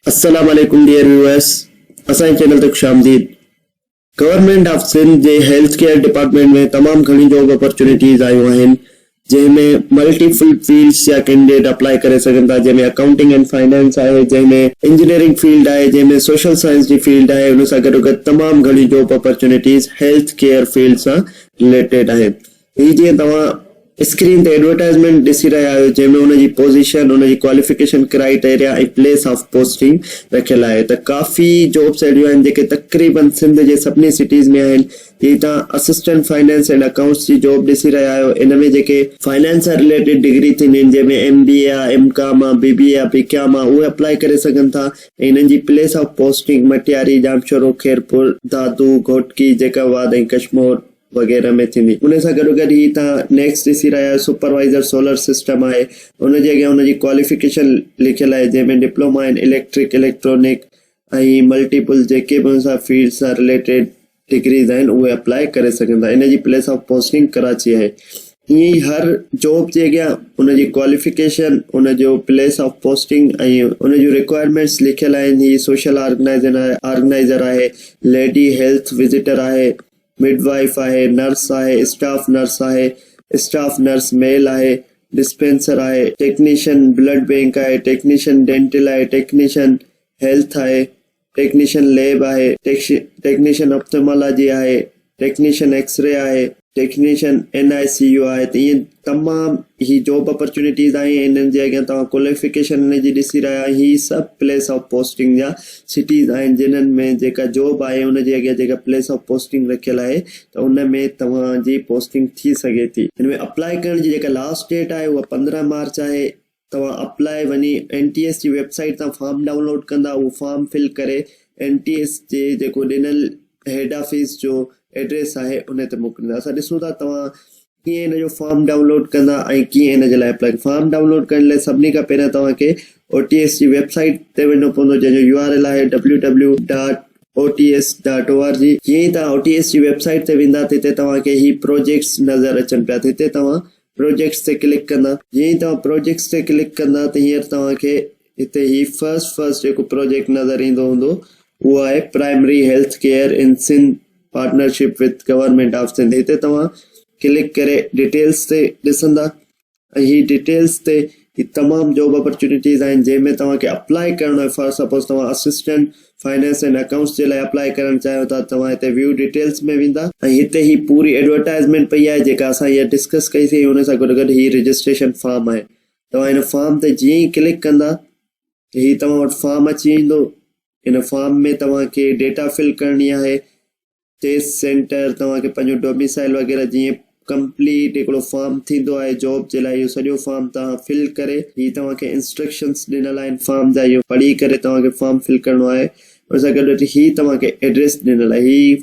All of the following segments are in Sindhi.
السلام عليڪم ڊيئر ويوئرس اسان جي چينل تي خوش آمديد گورنمينٽ آف سنڌ جي هيلٿ ڪيئر ڊپارٽمينٽ ۾ تمام گهڻيون جاب اپرچونيٽيز آيون آهن جنهن ۾ ملٽيپل فيلڊس جا ڪينڊيڊيٽ اپلائي ڪري سگهن ٿا جنهن ۾ اڪائونٽنگ اينڊ فائنانس آهي جنهن ۾ انجنيئرنگ فيلڊ آهي جنهن ۾ سوشل سائنس جي فيلڊ آهي ان سان گڏوگڏ تمام گهڻيون job opportunities health care field سان رليٽيڊ آهن هي جيئن توهان اسڪرين تي ايڊورٽائزمينٽ ڏسي رهيا آهيو جنهن ۾ ان جي پوزيشن، ان جي qualification criteria ۽ place of posting رکيل آهي ته ڪافي جابس اهڙيون آهن جيڪي تقريبن سنڌ جي سڀني سٽيز ۾ آهن جي توهان اسسٽنٽ فائنانس اينڊ اڪائونٽس جي جاب ڏسي رهيا آهيو ان ۾ جيڪي فائنانس سان رليٽيڊ ڊگري ٿينديون آهن جنهن ۾ ايم بي اي آهي، ايم ڪام آهي، بي بي اي آهي، پي ڪام آهي اهي اپلائي ڪري سگهن ٿا ۽ انهن جي place of posting Matiari, Jamshoro, Khairpur, Dadu, Ghotki, Jacobabad ۽ Kashmore وغيره ۾ ٿيندي. ان سان گڏوگڏ هي توهان نيڪسٽ ڏسي رهيا آهيو سپروائيزر سولر سسٽم آهي ان جي اڳيان ان جي ڪواليفڪيشن لکيل آهي جنهن ۾ diploma in electric electronic ۽ multiple جيڪي به ان سان فيلڊ سان رليٽيڊ ڊگريز آهن اهي اپلائي ڪري سگهن ٿا ان جي پليس آف پوسٽنگ ڪراچي آهي ائين ئي هر جاب جي اڳيان ان جي ڪواليفڪيشن ان جو place of posting ۽ in June requirements لکيل آهن هي سوشل آرگنائيزر آهي ليڊي هيلٿ وزيٽر آهي مڊ وائيف آهي، نرس آهي، اسٽاف نرس آهي، اسٽاف نرس ميل آهي، ڊسپينسر آهي، ٽيڪنيشن بلڊ بينڪ آهي، ٽيڪنيشن ڊينٽل آهي، ٽيڪنيشن هيلٿ آهي، ٽيڪنيشن ليب آهي، ٽيڪنيشن اپٿمالاجي آهي، ٽيڪنيشن ايڪسري آهي، technician N I C U آهي ته ائين تمام هي جاب اپرچونيٽيز آهن ۽ انهن جي اڳيان توهان ڪواليفڪيشن ان جي ڏسي رهيا آهيو هي سڀ پليس آف پوسٽنگ جا سٽيز آهن جنھن ۾ جيڪا جاب آهي ان جي اڳيان جيڪا پليس آف پوسٽنگ رکيل آهي ته ان ۾ توهان جي پوسٽنگ ٿي سگهي ٿي. هن ۾ اپلائي ڪرڻ جي جيڪا لاسٽ ڊيٽ آهي اها 15 مارچ آهي توهان اپلائي وڃي اين ٽي ايس جي ويب سائيٽ تان فارم ڊائونلوڊ ڪندا اهو فارم فل ڪري اين ٽي ايس جي جيڪو ڏنل هيڊ آفيس جو ايڊريس آهي ان تي موڪليندا اسان ڏسون ٿا توهان ڪيئن ان جو فارم ڊائونلوڊ ڪندا ۽ ڪيئن ان جي لاء اپلائي فارم ڊائونلوڊ ڪرڻ لاء سڀني کان پهريان توهان کي او ٽي ايس جي ويب سائيٽ تي وڃڻو پوندو جنهن جو يو آر ايل آهي W W dot O T S dot O R G جيئن ئي توهان او ٽي ايس جي ويب سائيٽ تي ويندا ته هتي توهان کي هي پروجيڪٽس نظر اچن پيا ته هتي توهان پروجيڪٽس تي ڪلڪ ڪندا جيئن ئي توهان پروجيڪٽس تي ڪلڪ ڪندا ته هينئر توهان کي هتي هي فرسٽ فرسٽ جيڪو پروجيڪٽ نظر ايندو هوندو اهو آهي primary health care in Sindh partnership with government of Sindh هتي توهان ڪلڪ ڪري ڊيٽيلز تي ڏسندا ۽ هي ڊيٽيلز تي هي تمام جاب اپرچونيٽيز آهن جنهن ۾ توهان کي اپلائي ڪرڻو آهي فار سپوز توهان اسسٽنٽ فائنانس اينڊ اڪائونٽس جي لاء اپلائي ڪرڻ چاهيو ٿا توهان هتي ويو ڊيٽيلز ۾ ويندا ۽ هتي هي پوري ايڊورٽائزمينٽ پئي آهي جيڪا اسان هينئر ڊسڪس ڪئي سي ان سان گڏ گڏ هي رجسٽريشن فارم آهي توهان هن فارم تي جيئن ئي ڪلڪ ڪندا هي توهان وٽ فارم اچي ويندو ان فارم ۾ توهان کي ڊيٽا فل ڪرڻي آهي ٽيسٽ سينٽر توهان کي پنهنجو ڊوميسائل وغيره جيئن ڪمپليٽ هڪڙو فارم ٿيندو آهي جاب جي لاء اهو سڄو فارم توهان فل ڪري هي توهان کي انسٽرڪشنس ڏنل آهن فارم جا اهو پڙهي ڪري توهان کي فارم فل ڪرڻو آهي ان سان گڏ هي توهان کي ايڊريس ڏنل آهي هي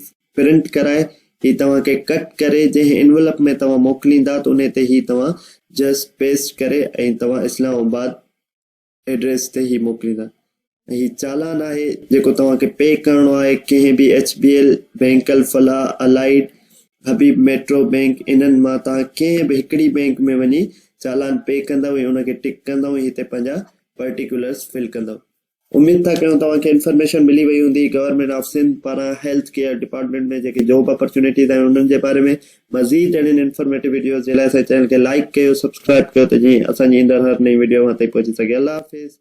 پرنٽ ڪرائي هي توهان کي ڪٽ ڪري جنهن انولپ ۾ توهان موڪليندا ته ان تي هي توهان جسٽ پيسٽ ڪري ۽ توهان اسلام آباد ايڊريس تي هي موڪليندا ۽ هي چالان آهي جيڪو توهان کي پي ڪرڻو آهي ڪنهن به H B L bank Alfalah Allied Habib Metro bank انهن مان توهان ڪنهن به هڪڙي بينڪ ۾ وڃي چالان پي ڪندؤ ۽ ان کي ٽڪ ڪندؤ ۽ هتي پنهنجا پرٽيڪولرس فل ڪندؤ. اميد ٿا ڪريون توهان کي انفارميشن ملي وئي هوندي گورنمينٽ آف سنڌ پاران هيلٿ ڪيئر ڊپارٽمينٽ ۾ جيڪي جاب اپرچونيٽيز آهن انهن جي باري ۾ مزيد اهڙين انفارميٽو وڊيوز جي لاء اسان جي چينل کي لائيڪ ڪيو سبسڪرائيب ڪيو ته جيئن اسان جي ايندڙ هر نئين وڊيو اوهان تائين پهچي سگهي الله حافظ.